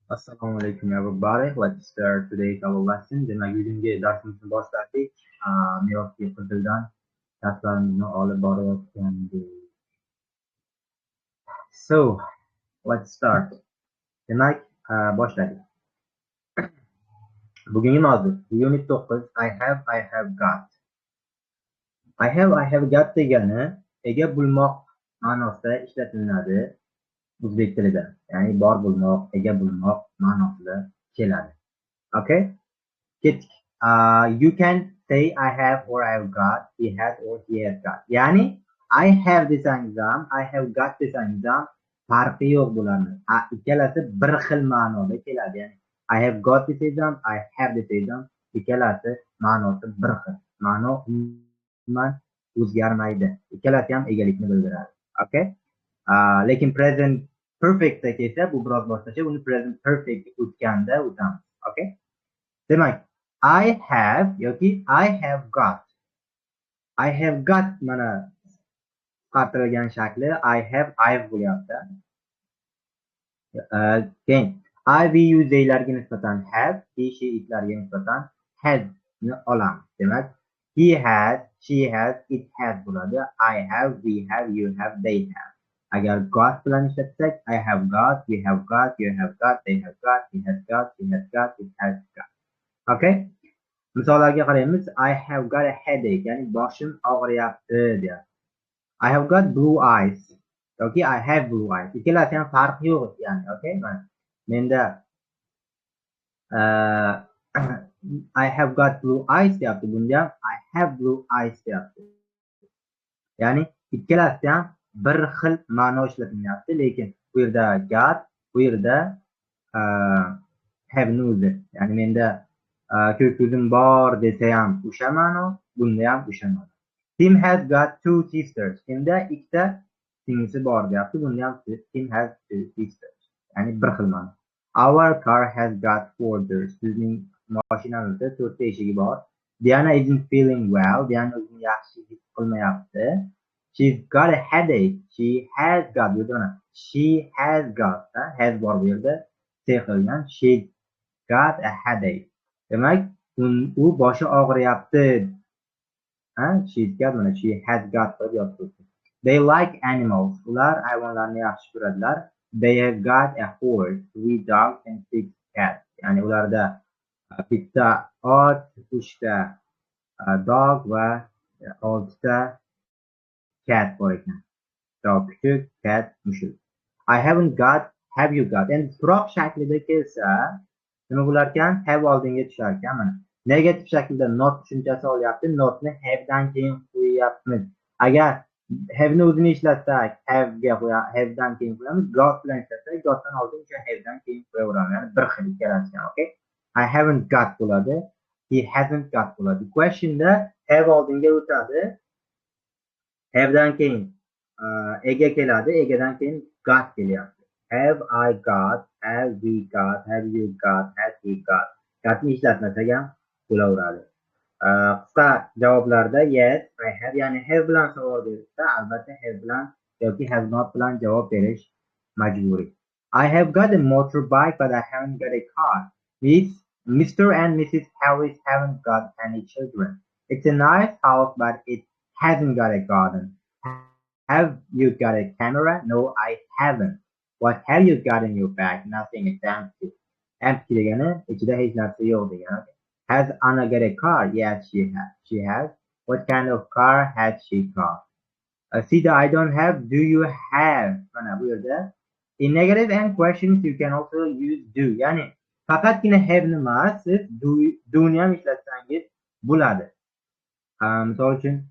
Assalomu alaykum, everybody. Let's start today's our lesson. Demak, bugungi darsimizni boshladik. Merosli Qizildan darslarimizni olib borayotgandik. So, let's start. Demak, boshladik. Bugungi mavzu Unit 9, I have, I have got. I have, I have got degani ega bo'lmoq ma'nosida ishlatiladi o'zbek tilida. Ya'ni bor bo'lmoq, ega bo'lmoq ma'nosida keladi. Okay? Ketdik. You can say "I have" or "I have got", "he has" or "he has got". Ya'ni "I have" desangiz ham, "I have got" desangiz ham farqi yo'q bularni. Ikkalasi bir xil ma'noda keladi. Ya'ni "I have got" desangiz ham, "I have" desangiz ham ikkalasi ma'nosi bir xil. Ma'no umuman o'zgarmaydi. Ikkalasi ham egalikni bildiradi. Okay? Lekin present perfectda kelsa, bu biroz boshqacha. Uni present perfect o'tganda o'tamiz. Okay? Demak, "I have" yoki "I have got". "I have got" mana qisqartirilgan shakli "I have", "I've" bo'lyapti. Keyin I, we, you, theylarga nisbatan have, he, she, itlarga nisbatan has ni olamiz. Demak, he has, she has, it has bo'ladi. I have, we have, you have, they have. Agar "got" bilan ishlatsak, I have got, we have got, you have got, they have got, he has got, she has got, it has got. Okay? Misollarga qaraymiz. I have got a headache, ya'ni boshim og'riyapti deyapti. I have got blue eyes yoki I have blue eyes. Ikkalasi ham farqi yo'q, ya'ni, okay? Mana menda "I have got blue eyes" deyapti, bunda ham "I have blue eyes" deyapti. Ya'ni ikkalasida ham bir xil ma'no ishlatilyapti, lekin bu yerda "got", bu yerda "have" ni o'zi. Ya'ni menda ko'k ko'zim bor desa ham o'sha ma'no, bunda ham o'sha ma'no. Tim has got two sisters. Timda ikkita singlisi bor deyapti. Bunda ham Tim has two sisters. Ya'ni bir xil ma'no. Our car has got four doors. Bizning mashinamizda to'rtta eshigi bor. Diana isn't feeling well. Diana o'zini yaxshi his qilmayapti. She's got a headache. She has got. Bu yerda mana "she has got", "has" bor bu yerda. C qilgan. She got a headache. Demak, u boshi og'riyapti. Ha, "she's got", mana "she has got" deb yozib. They like animals. Ular hayvonlarni yaxshi ko'radilar. They have got a horse, three dogs and six cats. Ya'ni ularda bitta ot, uchta dog va oltita cat bor ekan. Dog kuchuk, cat mushuk. I haven't got, have you got? Endi so'roq shaklida kelsa, nima bo'lar ekan? "Have" oldinga tushar ekan mana. Negativ shaklda "not" tushunchasi olyapti. "Not" ni "have" dan keyin qo'yyapmiz. Agar "have" ni o'zini ishlatsak, "have" ga qo'ya, "have" dan keyin qo'yamiz. "Got" bilan ishlatsak, "got" dan oldin o'sha "have" dan keyin qo'yaveramiz. Ya'ni bir xil ikkalasi ham, okay? "I haven't got" bo'ladi. "He hasn't got" bo'ladi. Questionda "have" oldinga o'tadi. "Have" dan keyin ega keladi. Egadan keyin "got" kelyapti. Have I got, have we got, have you got, has he got. "Got" ni ishlatmasak ham bo'laveradi. Qisqa javoblarda "yes, I have", ya'ni "have" bilan savol berilsa, albatta "have" bilan yoki "have not" bilan javob berish majburiy. I have got a motorbike, but I haven't got a car. Mr. and Mrs. Harris haven't got any children. It's a nice house, but it hasn't got a garden. Have you got a camera? No, I haven't. What have you got in your bag? Nothing, it's empty. "Empty" degani ichida hech narsa yo'q degani. Has Anna got a car? Yes, she has. She has. What kind of car has she got? See the "I don't have", "do you have". Mana bu yerda in negative and questions you can also use "do". Ya'ni faqatgina "have" ni emas, siz "do", "do" ni ham ishlatsangiz bo'ladi. Misol uchun,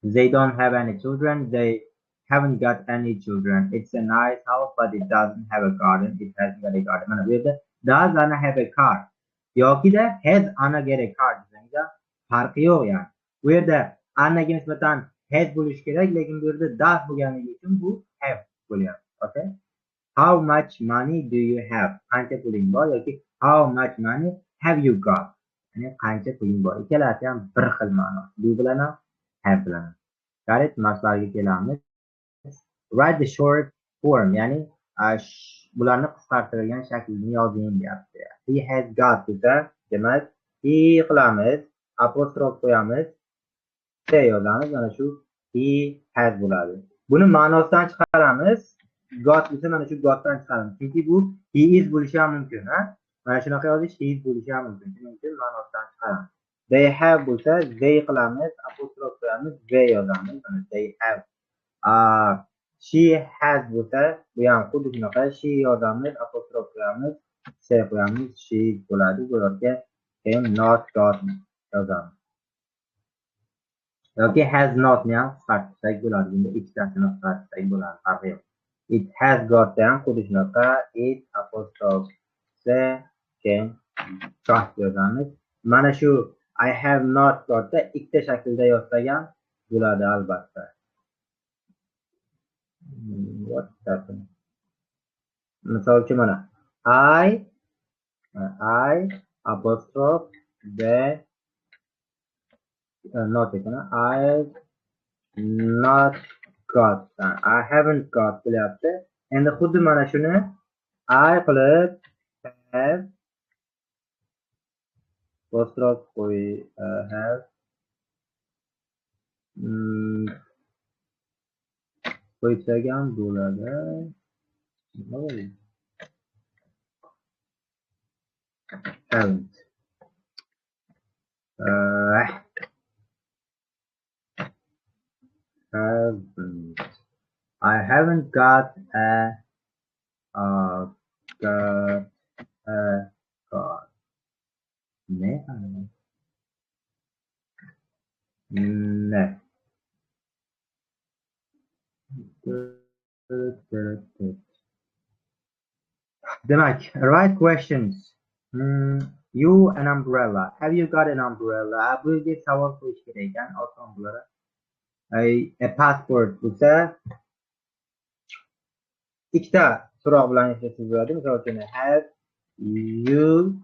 they don't have any children, they haven't got any children. It's a nice house, but it doesn't have a garden. It hasn't got a garden. Mana bu yerda "does Anna have a car" yokida "has Anna got a car" desangiz ham farqi yo'q ya'ni. Bu yerda Annaga nisbatan "has" bo'lishi kerak, lekin bu yerda "does" bo'lganligi uchun bu "have" bo'lyapti. Okay? How much money do you have? Qancha puling bor yoki "how much money have you got?" Ya'ni qancha puling bor. Ikkalasi ham bir xil ma'no. "Do" bilan ham, "have" bilan ham. Got it? Mashqlarga kelamiz. Write the short form, ya'ni Bularni qisqartirilgan shaklini yozing deyapti. He has got desa, demak, he qilamiz, apostrof qo'yamiz, t yozamiz, mana shu he has bo'ladi. Buni ma'nosidan chiqaramiz. Got desa mana shu gotdan chiqaramiz. Chunki bu he is bo'lishi ham mumkin, ha? Mana shunaqa yozish he is bo'lishi ham mumkin. Shuning uchun ma'nosidan chiqaramiz. They have bo'lsa, they qilamiz, apostrof qo'yamiz, v yozamiz. Mana they have. She has bo'lsa, bu ham xuddi shunaqa, she yozamiz, apostrof qo'yamiz, s qo'yamiz, she bo'ladi. Bu yerga keyin not got yozamiz. Yoki has not ni ham qisqartirsak bo'ladi. Bunda ikkitasini qisqartirsak bo'ladi, farqi yo'q. It has got ham xuddi shunaqa, it apostrof s keyin got yozamiz. Mana shu I have not got da ikkita shaklda yozsak ham bo'ladi albatta. What happened? Misol uchun mana I apostrophe the not ekan. I not got. I haven't got bo'lyapti. Endi xuddi mana shuni I qilib have apostrophe qo'y, have qo'ysak ham bo'ladi. Nima bo'ldi? Haven't. Haven't. I haven't got a got a car. Ne? Ne? Demak, right questions. You an umbrella. Have you got an umbrella? Bu yerga savol qo'yish kerak ekan, oson bo'ladi. A passport bo'lsa ikkita so'roq bilan ishlasangiz bo'ladi. Misol uchun, have you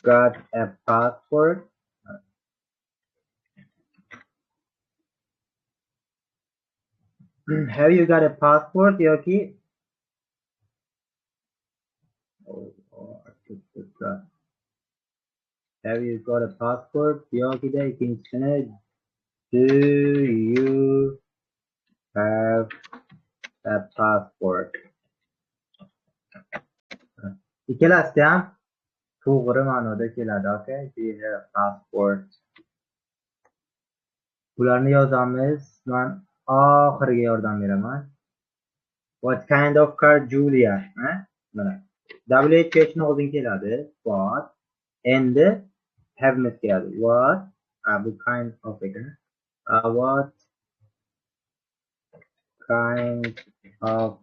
got a passport? Have you got a passport yoki have you got a passport yokida ikkinchisini do you have a passport? Ikkalasida ham to'g'ri ma'noda keladi. Okay, do you have a passport? Bularni yozamiz. Men oxiriga yordam beraman. What kind of car Julia? Mana W question oldin keladi. What? Endi have'miz keladi. What? Bu kind of ekan. What kind of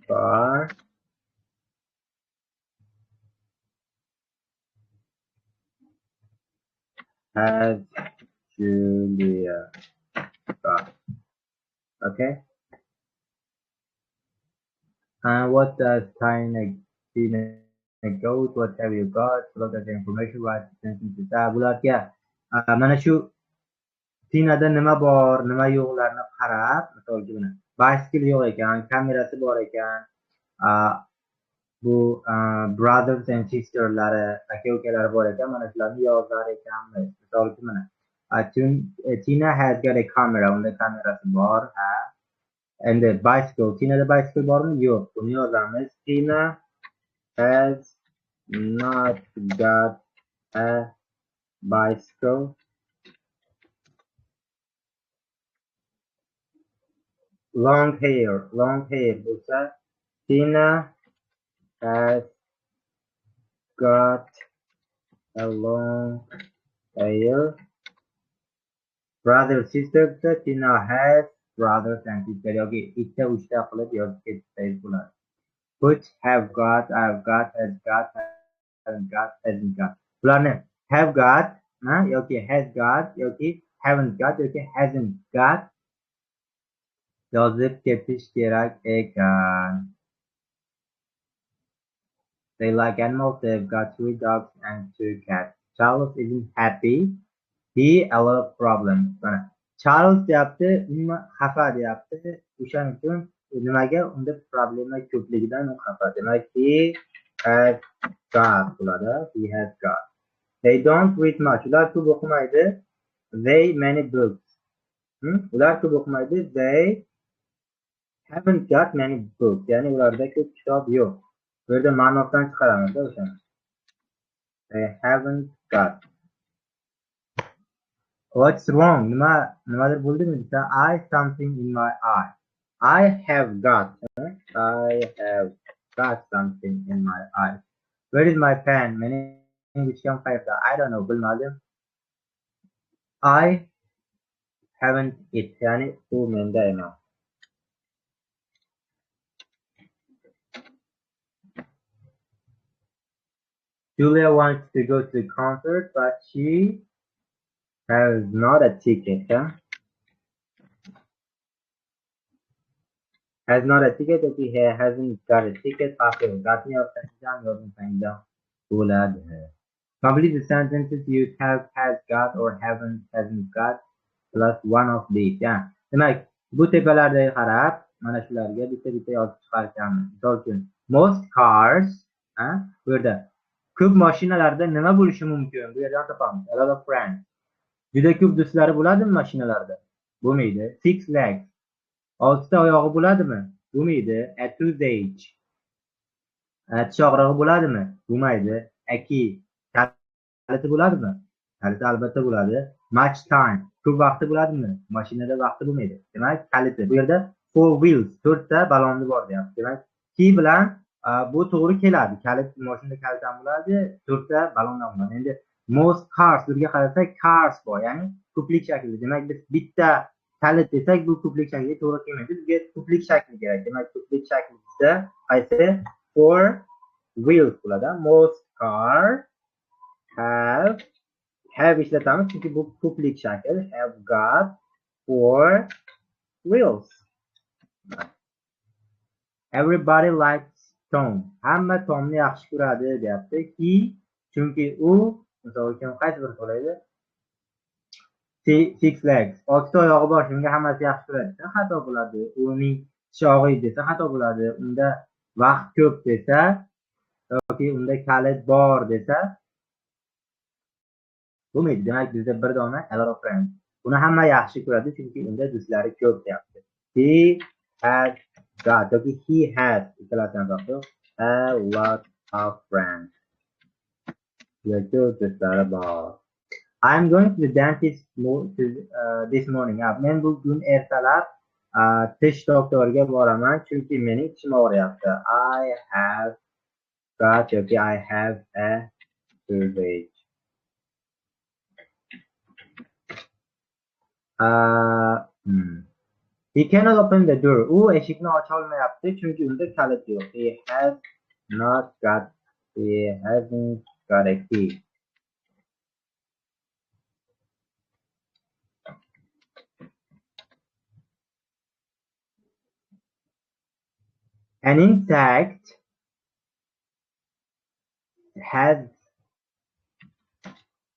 car has Julia got? Okay. And what does Tina go? What have you got? Look at the information, write sentences. Bularga mana shu Tinada nima bor, nima yo'qlarni qarab, misol uchun buni bicycle yo'q ekan, kamerasi bor ekan, bu brothers and sisterlari, aka-ukalari bor ekan, mana shularni yozar ekanmiz. Misol uchun mana Tina has got a camera, unda kamerasi bor, ha. Endi bicycle, Tinada bicycle bormi? Yo'q. Buni yozamiz. Tina has not got a bicycle. Long hair, long hair bo'lsa, Tina has got a long hair. Brother, sister bo'lsa, Tina has brothers and sisters yoki ikkita uchta qilib yozib ketsangiz bo'ladi. Put, have got, I've got, has got, haven't got, hasn't got. Bularni have got, yoki has got, yoki haven't got, yoki hasn't got yozib ketish kerak ekan. They like animals. They've got 3 dogs and 2 cats. Charles isn't happy. He a lot of problems. Mana Charles deyapti, umuman xafa deyapti. O'shaning uchun Nimaga? Unda problema ko'pligidan u xafa. Demak, he has got bo'ladi. He has got. They don't read much. Ular ko'p o'qimaydi. They many books. Ular ko'p o'qimaydi. They haven't got many books. Ya'ni ularda ko'p kitob yo'q. Bu yerda ma'nosidan chiqaramiz-da o'shani. They haven't got. What's wrong? Nimadir bo'ldimi desa, I something in my eye. I have got. I have got something in my eye. Where is my pen? Mening ruchkam qayerda? I don't know. Bilmadim. I haven't it. Ya'ni u menda emas. Julia wants to go to the concert, but she has not a ticket. Huh? Has not a ticket. If he hasn't got a ticket, complete the sentences use have, has got, or haven't, hasn't got, plus one of these. Yeah. Demak, bu tepalarga qarab, mana shularga bitta-bitta yozib chiqarkanmiz. Misol uchun, most cars, bu yerda ko'p mashinalarda nima bo'lishi mumkin? Bu yerdan topamiz. A lot of friends. Juda ko'p do'stlari bo'ladimi mashinalarda? Bo'lmaydi. Six legs. 6 ta oyog'i bo'ladimi? Bo'lmaydi. A toothache. Tish og'rig'i bo'ladimi? Bo'lmaydi. A key. Kaliti bo'ladimi? Kaliti albatta bo'ladi. Much time. Ko'p vaqti bo'ladimi? Mashinada vaqti bo'lmaydi. Demak, kaliti. Bu yerda four wheels, 4 ta baloni bor deyapti. Demak, key bilan bu to'g'ri keladi. Kalit, mashinada kalit ham bo'ladi, 4 ta balon ham bo'ladi. Endi most cars bunga qarasak cars bor, ya'ni ko'plik shaklida. Demak, biz bitta kalit desak, bu ko'plik shakliga to'g'ri kelmaydi. Bizga ko'plik shakli kerak. Demak, ko'plik shakli bizda qaysi? Four wheels bo'ladi. Most car have ishlatamiz, chunki bu ko'plik shakl. Have got four wheels. Everybody likes Tom. Hamma Tomni yaxshi ko'radi deyapti. He, chunki u, misol uchun qaysi bir qo'laydi? Six legs. 6 ta oyog'i bor, shunga hammasi yaxshi ko'radi desa xato bo'ladi. Uning tishi og'riydi desa xato bo'ladi. Unda vaqt ko'p desa yoki unda kalit bor desa bo'lmaydi. Demak, bizda bir dona a lot of friends. Buni hamma yaxshi ko'radi, chunki unda do'stlari ko'p deyapti. He has got yoki he has ikkalasidan farqi yo'q. A lot of friends. Yoki do'stlari bor. I'm going to the dentist this morning. Men bugun ertalab tish doktoriga boraman, chunki mening tishim og'riyapti. I have got yoki I have a toothache. He cannot open the door. U eshikni ocha olmayapti, chunki unda kalit yo'q. He has not got, he hasn't got a key. An insect has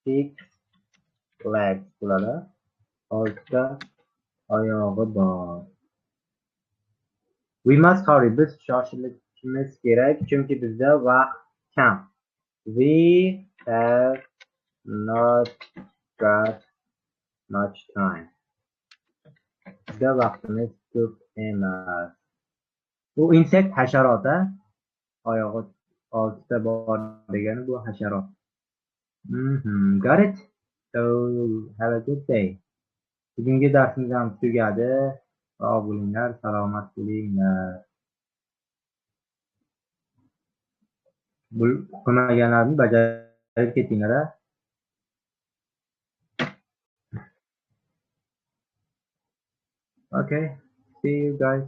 6 legs bo'ladi. 6 ta oyog'i bor. We must hurry. Biz shoshilishimiz kerak, chunki bizda vaqt kam. We have not got much time. Bizda vaqtimiz ko'p emas. Bu insekt hasharot, a? Oyog'i 6 ta bor degani bu hasharot. Got it? So have a good day. Bugungi darsimiz ham tugadi. Sog' bo'linglar, salomat bo'linglar. Bu qilmaganlarni bajarib ketinglar, a? Okay, see you guys.